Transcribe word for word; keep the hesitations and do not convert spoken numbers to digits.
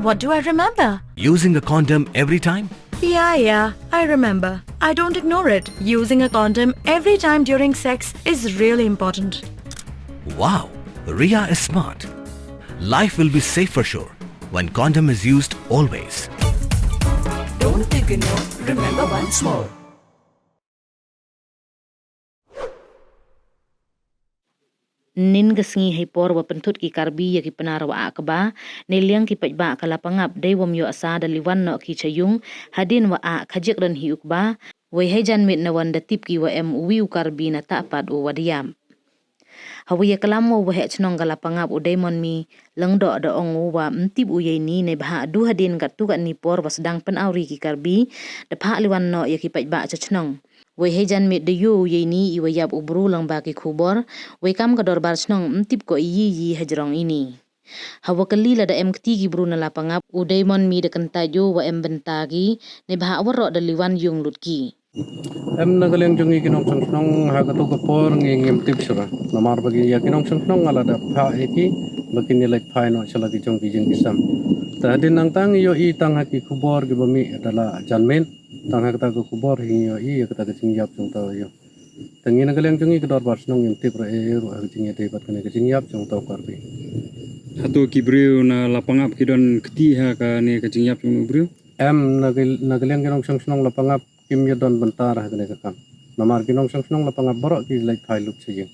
What do I remember? Using a condom every time? Yeah, yeah, I remember. I don't ignore it. Using a condom every time during sex is really important. Wow, Ria is smart. Life will be safe for sure when condom is used always. Don't ignore, remember once more. Nin ka sngi hei por wa pynthut ki Karbi ya ki pnar wa ah kaba, ne liang ki paidbah ka la pangap dei wam yoh asa da liwan noh ki cha yung, hadien wa ah khajik ran hi u kba, wei hei janmiet na wan da tip ki wa em uwi u Karbi na tah pat u wa diam. Hawa ya kalam wa waheh chnong ka la pangap u Diamond Mi, langdoh da ong u wa mtip u yei ni ne bha du hadien kat tu kat ni por wa sedang pynawri ki Karbi, da phah liwan noh ya ki paidbah cha chnong. Wei hei janmiet da yoh u yei ni i wa yap u bru lang ba ki khubor, wei kam ka dorbar chnong mtip ko i yi yi hajrong ini. Hawa kali la da em kti ki bru na la pangap, u Diamond Mi da kyntait yoh wa em bynta ki, ne bha wa roh da liwan yung lut ki. Em na ka liang jong i ki nongchong chnong ha ka tu ka por ngi ngim tip shuwa. Namar ba ki ya ki nongchong chnong nga la da phah ya ki, ba kin ya leit phai noh shala ki jong ki jing ki sam. Ta hadien nang tang yoh i tang ha ki khubor ki ba mi da la janmiet, tang ha kata ka khubor hi yoh i ya kata ka jingyap jong ta yoh. Tang i na ka liang jong i ka dorbar chnong ngim tip ra e ru ha ka jingyap dei bat kane ka jingyap jong ta u Karbi. Hato ki briew na la pangap ki don kti ha kane ka jingyap jong u briew? Em na ka, na ka liang ki nongchong chnong la pangap kim ya don bynta ra ha kane ka kam. Namar ki nongchong chnong la pangap baroh ki leit phai lut cha jing.